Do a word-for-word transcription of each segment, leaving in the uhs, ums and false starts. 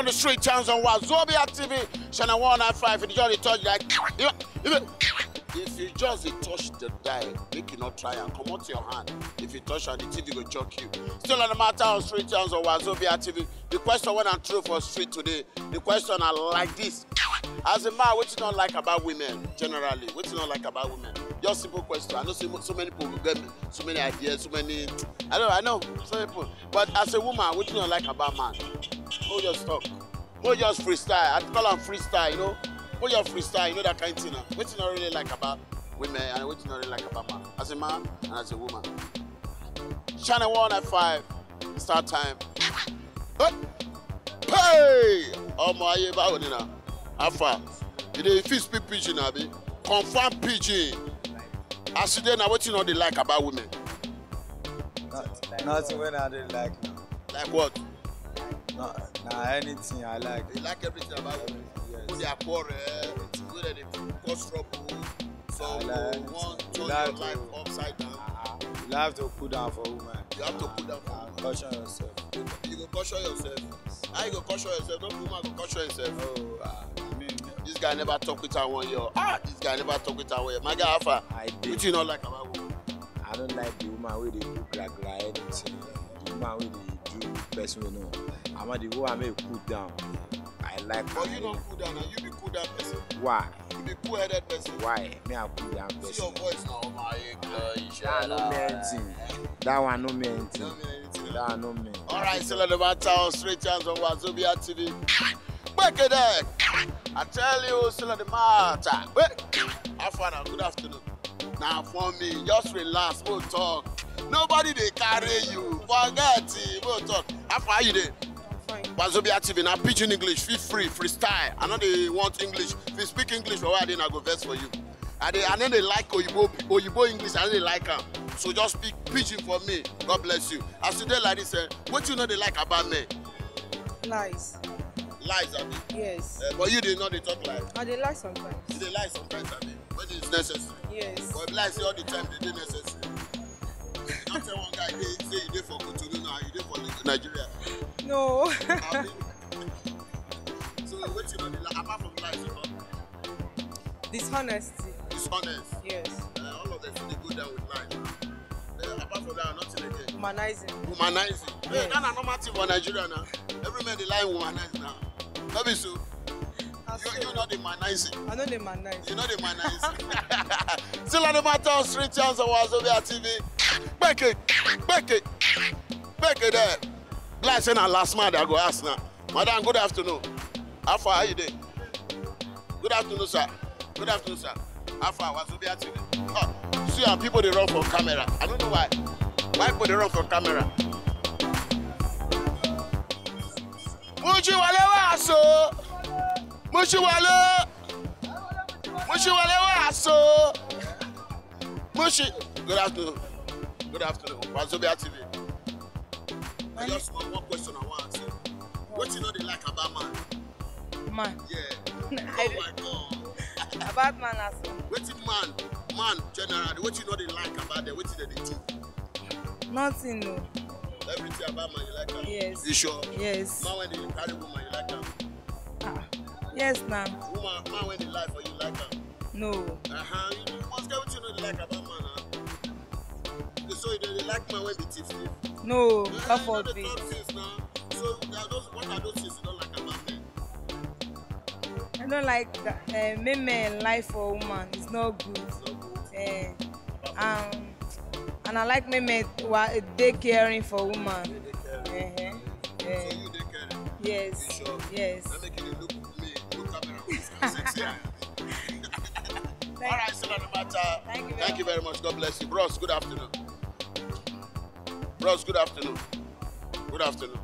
The street chance on Wazobia T V, channel one nine five. If you just dey touch that, you know, if you, if you just dey touch the die, make you not try and comot your hand. If you touch am, the T V go choke you. Still on the matter of street chance on Wazobia T V. The question wey I throw for street today, the question I like this. As a man, what you don't like about women generally? What you don't like about women? Just simple question. I know so, so many people get so many ideas, so many. I know, I know, so many people. But as a woman, what you don't like about man? Who just talk? Who just freestyle? I call am freestyle, you know. Who just freestyle, you know that kind of thing. What you don't really like about women and what you don't really like about man? As a man and as a woman. Channel one nine five, start time. Hey! Hey! Ọmọ ayé báwo ni na? How far? You dey fit speak pidgin abi? Confirm pidgin. As you dey na wetin you no dey like about women? Nothing wey I dey like now. Like what? No, na anything I like. You like everything about women. Yes. Who dey quarrel, who dey dey cause trouble, so I like you wan everything. turn You like your life to- upside down. Ah, you have to cool down for woman. You have to cool down for Ah, woman. Caution yourself. You go caution yourself. How you go caution yourself? No woman go caution yourself. Oh, ah, I mean, This guy never talk with her one year. Ah, this guy never talk with her one year. My guy, how far? I dey. Wetin you no like about woman? I don't like the woman wey dey do gra gra anything. The woman wey dey do person wey no. I want the woman make cool down. I like But her. You no cool down now. You be cool down person. Why? You be cool headed person. Why? Me I cool down See your person. Voice now. Oh my God. That one no mean anything. That one no mean anything. No mean anything. That one no mean. All right, still on the matter on street chance on Wazobia T V. Back it up. I tell you, still on the matter. Wait. How far now? Good afternoon. Now for me, just relax, we'll talk. Nobody dey carry you. Forget it, we'll talk. How far you dey? Fine. Wazobia T V, now pidgin English, feel free, freestyle. I know they want English. If you speak English for what I did, I go vex for you. I dey, I know they like Oyibo, Oyibo English, I know they like am. So just speak pidgin for me. God bless you. As you dey like this, eh, what you know they like about me? Lies. Lies, abi? Yes. Eh, but you dey not dey talk lie. I dey lie sometimes. You dey lie sometimes, abi? When it's necessary. Yes. But if lie say all the time, they dey necessary. Don't tell one guy they say you dey for Cotonou now, you dey for Nigeria. No. Abi? So wetin you know dey lie apart from lies, you know? Dishonesty. Dishonest. Yes. Uh, all of them still dey go down with lies. Uh, apart from that, nothing again. Humanizing. Womanizing. Hey, Yes. That's a normal thing for Nigeria now. Every man dey lie womanize now. No be so. I You, you not dey manize. I know the man nice. You know the manize. Still on the matter of street chance on Wazobia T V. Back it, back it, back it there. Like say na last man I go ask now. Madam, good afternoon. How far are you dey? Good afternoon, sir. Good afternoon, sir. How far? Wazobia T V. Oh, see how people dey run for camera. I don't know why. Why people dey run for camera? Mushi wale wa so. Mushi wale. Mushi wale wa so. Mushi. Good afternoon. Good afternoon. Wazobia T V. I just one, one question I want to ask you. What you know they like about man? Man. Yeah. I Oh my God. About man as well. Wetin man, man generally, what you know they like about them? What they do? Nothing, no. Everything about man you like am. Yes. You sure? Yes. Man when they carry woman you like am. Ah. Yes, now. Woman, man when they lie for you like am. No. Uh huh. You must get what you know they like about man. Huh? So you dey like man when be thief. No. Eh, God you know the forbid. Talk things now. So are those, what are those things you don't like about men? I don't like that. Uh, make men lie for woman. It's not good. No good. Eh, um, and I like make men wa- dey caring for woman. They dey care. Uh-huh. So Eh, you dey care. You yes. Sure. Yes. Let me give you look me, look camera. I'm sexy. Eye. All right, still on the matter. Thank you Thank you very very much. God bless you, bros. Good afternoon. Bros, good afternoon. Good afternoon.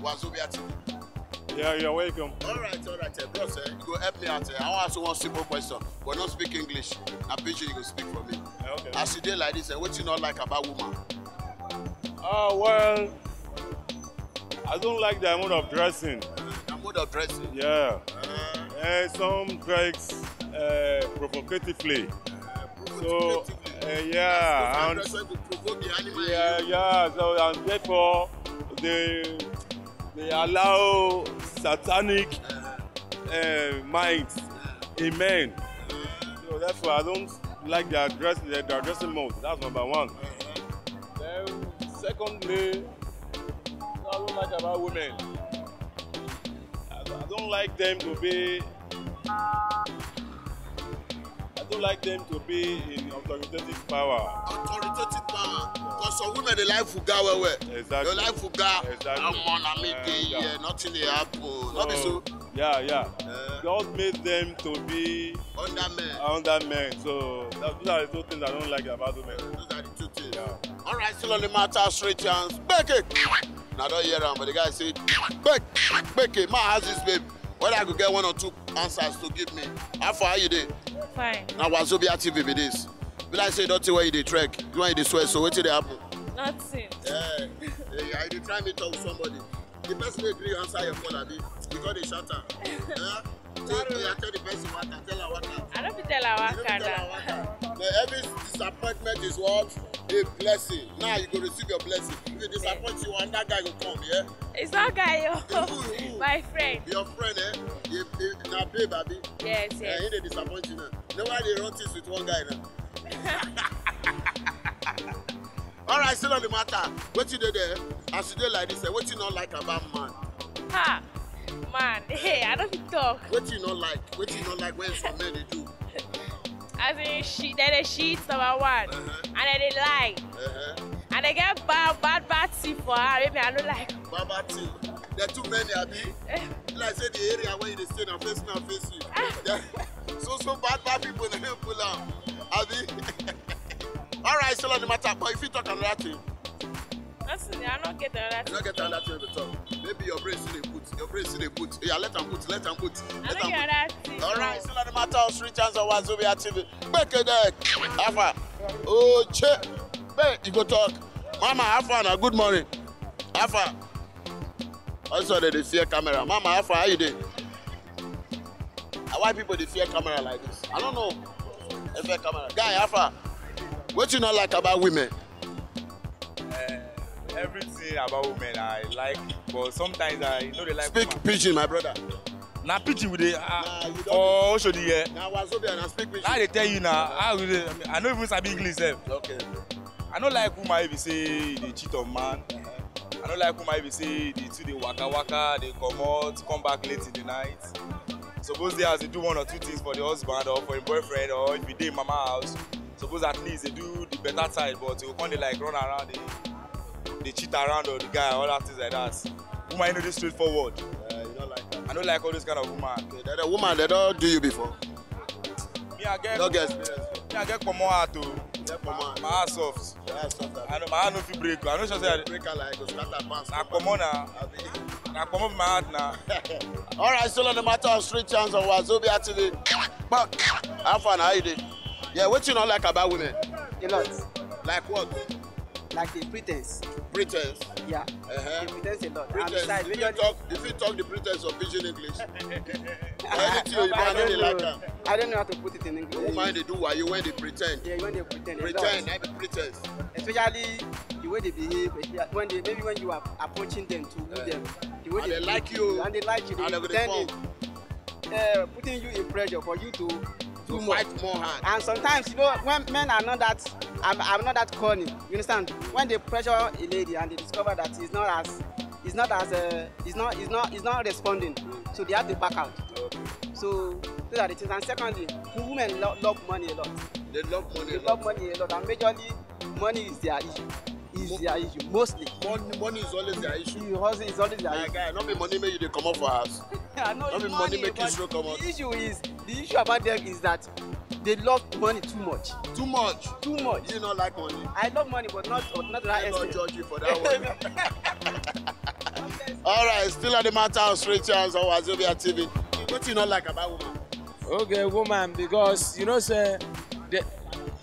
Wazobia T V. Yeah, you're welcome. All right, all right, eh, bros. Eh, you go help me out. Eh. I want to ask you one simple question, but not speak English. Na pidgin you go speak for me. Yeah, okay. As you dey like this, eh, what you not like about woman? Ah, well, I don't like their mode of dressing. Na mode of dressing. Yeah. Uh, Eh, some dress uh, provocatively. So, provocatively. Uh, yeah, and That's why we provoke the animal. yeah, yeah. So and therefore they they allow satanic uh, minds in men. So therefore, I don't like their dress, their dressing mode. That's number one. Then, secondly, what I don't like about women, I don't, I don't like them to be. I don't like them to be in authoritative power. Authoritative power. Because some women, they like fuga well well. Exactly. They like fuga. Exactly. I'm on a meeting here. Nothing they happen. Not be so. Yeah, yeah. Uh, God made them to be under men. Under men. So that, those are the two things I don't like about women. Those are the two things. Yeah. All right, still on the matter, straight chance. Back it. Now don't hear him, but the guy said, back, back it. My house is babe. Whether I could get one or two answers to give me. How far are you there? Fine. Now Wazobia T V be this. Be like say don't tell where you dey trek. You want you dey swear, so wetin dey happen? Nothing. Yeah. Yeah, you dey try me talk with somebody. The person wey gree answer your call, abi? You go dey shout am. Yeah? Tell me, I tell the person waka, tell her waka. I don't tell her waka. But every disappointment is what? A blessing. Now you go receive your blessing. If you disappoint you, another guy go come, yeah? It's not guy, yo. My friend. Your friend, eh? You, you, na babe, abi? Yes, yes. Eh, he dey disappoint you now. Now why they run things with one guy now? All right, still on the matter. What you do there? As you do like this, eh, what you not like about man? Ha! Man, hey, I don't talk. What you not like? What you not like when some men they do? As in, she, they, they cheat, number one. Uh-huh. And then they lie. Uh-huh. And they get bad, bad, bad thing for her. Maybe I don't like. Bad, bad thing. There are too many, abi? Like say the area where you dey stay na face na face you. So, so bad, bad people na help pull am. Abi? All right, still on the matter, but if you talk another thing. Nothing, I don't get another thing. I don't get another thing to talk. Maybe your brain still dey put. Your brain still dey put. Yeah, let am put. Let am put. I don't get another thing. All right, still on the matter of street chance of Wazobia T V. Back it there. Alpha. Oh, che. Hey, you go talk. Mama, Alpha, now good morning. Alpha. Also, they dey fear camera. Mama, how far are you dey? Na why people dey fear camera like this? I don't know. They fear camera. Guy, how far? What you not like about women? Uh, everything about women I like, but sometimes I know they like. Speak pidgin, my brother. Na pidgin we dey. Uh, nah, you don't. Oh, show the year. Now, Wazobia, now speak pidgin. I dey tell you now. I, will, I no even sabi English sef. Okay. I no like woman if you say they cheat on man. I no like woman if you say they too they waka waka, they come out, come back late in the night. Suppose they as they do one or two things for the husband or for him boyfriend or if you dey mama house. Suppose at least they do the better side, but you can't like run around, they, they cheat around or the guy, all that things like that. Woman, you know, this straightforward. Uh, you don't like that. I don't like all those kind of woman. Okay, the, the woman, they don't do you before. Me, I get. Don't get experience. Me, I get common heart o. Get common. My heart soft. Your heart soft. I know my heart no fit break o. I no sure say I break am like go scatter pass. Na common na. Abi. Na common my heart na. All right, still on the matter of street chance on Wazobia T V. But how far now you dey? Yeah, what you not like about women? A lot. Like what? Like the pretense. Pretense. Yeah. Uh-huh. They pretend a lot. And pretense. Besides, if you majorly talk, if you talk the pretense of pidgin English, anything you I don't know. Like am. I don't know how to put it in English. Woman, they do why you when they pretend. Yeah, when they pretend a lot. Pretend, not the pretense. Especially the way they behave, especially when they maybe when you are approaching them to woo them, the way and they they like treat you, you, and they like you, they and they pretend. They uh, putting you in pressure for you to do more. Fight more hard. And sometimes, you know, when men are not that, I'm, I'm not that corny. You understand? When they pressure a lady and they discover that he's not as, he's not as, uh, he's not, he's not, he's not responding. So they have to back out. Okay. So those are the things. And secondly, women lo- love money a lot. They love money. They a love lot. Money a lot, and majorly money is their issue. Is their issue mostly. Money, money is always their issue. It's always, it's always their issue. My guy, not be money make you dey comot for house. I know. Not be money make you but throw comot. The issue is, the issue about them is that they love money too much. Too much. Too much. You not like money. I love money, but not, but not to that extent. I don't judge you for that one. All right, still on the matter of street chance on Wazobia T V. What you not like about woman? Okay, woman, because you know say the,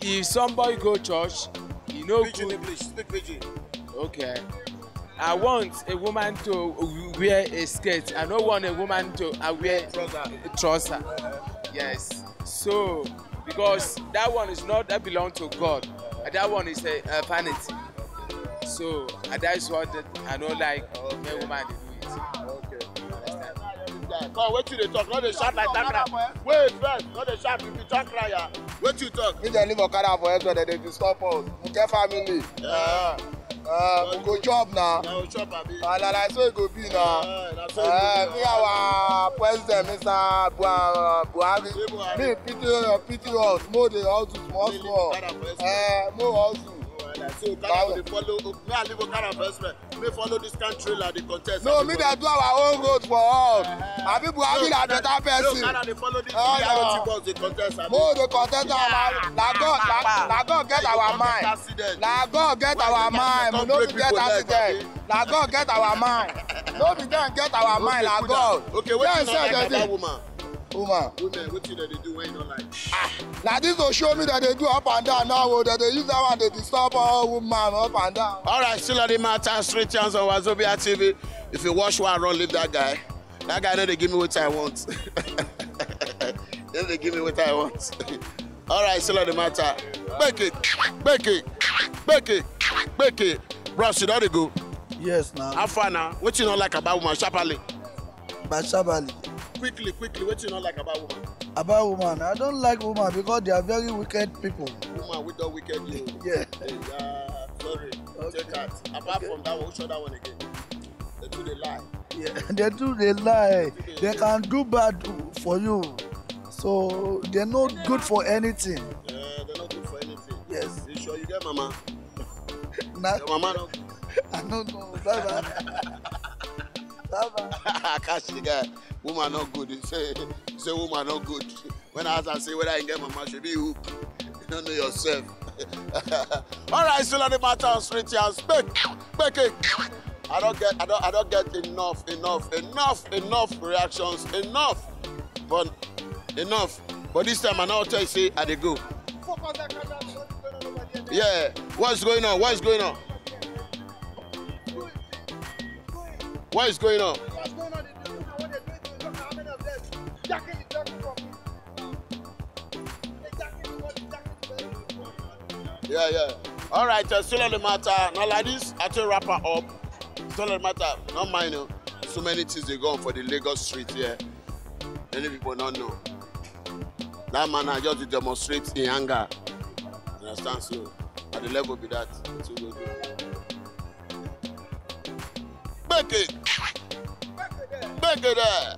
if somebody go church, you know. Pidgin good. English, speak pidgin. Okay. I want a woman to wear a skirt. I don't want a woman to uh, wear trouser. Trouser. Yes. So, because that one is not, that belong to God. That one is a, a vanity. So, uh, that is what that I don't like when woman dey do it. Okay. You understand? Come, wetin you dey talk? No dey shout like that cry. Wait first, no dey shout, you be shout crier. Wetin you talk? Me dey leave okada for Edo, dem dey disturb us. Muke family. Yeah. Uh, we go chop now. Na we chop, abi? Uh, na like so e go be now. Uh, na so e go be. Uh, me, our president, Mister Bua-, Buhari. Say Buhari. Me, pity, pity us. Mo dey hustle small small. Me leave okada for Edo. Uh, mo hustle. Oh, I like. So, okada go dey follow. Me, I leave okada for Edo. Make follow this kind trailer dey contest. No, me dey do our own road for us. Abi Buhari na better person. No, no, dey follow this B R O T bus dey contest. Mo dey contest our, na God, na, na God get our mind. Na God get our mind. We no fit get accident. Na God get our mind. No be dem get our mind, na God. Okay, wetin you no like about woman? Woman. Women, wetin dem dey do wey you no like? Ah, na this Oshomi dem dey do up and down now o. Dem dey use that one dey disturb all woman up and down. All right, still on the matter, Street Yarns on Wazobia T V. If you watch one, run, leave that guy. That guy no dey give me wetin I want. No dey give me wetin I want. All right, still on the matter. Make it, make it, make it, make it. Bros, you don dey go? Yes, na. How far na? Wetin you no like about woman, sharply? But sharply. Quickly, quickly, wetin you no like about woman? About woman, I don't like woman because they are very wicked people. Woman wey don wicked you. Yeah. Hey, uh, sorry. Okay. Take that. Apart from that one, which other one again? Dem too dey lie. Yeah, dem too dey lie. Dem can do bad for you. So, dem no good for anything. Yeah, dem no good for anything. Yes. You sure you get mama? Na your mama no good. I no know. Baba. Baba. I catch the guy. Woman no good. He say, he say woman no good. When I ask am say whether he get mama, shebi hook. You no know yourself. All right, still on the matter on Street Yarns. Make, make it. I don get, I don, I don get enough, enough, enough, enough reactions, enough. But enough. But this time I no tell you say I dey go. Yeah, what's going on? What's going on? What is going on? Yeah, yeah. All right, uh, still on the matter. Now like this, I tell wrap her up. Still on the matter. Not mine. Oh. So many things dey go on for the Lagos street here. Many people don't know. That man I just dey demonstrate in anger. You understand? So at the level be that. So we go. Make it. Make it there.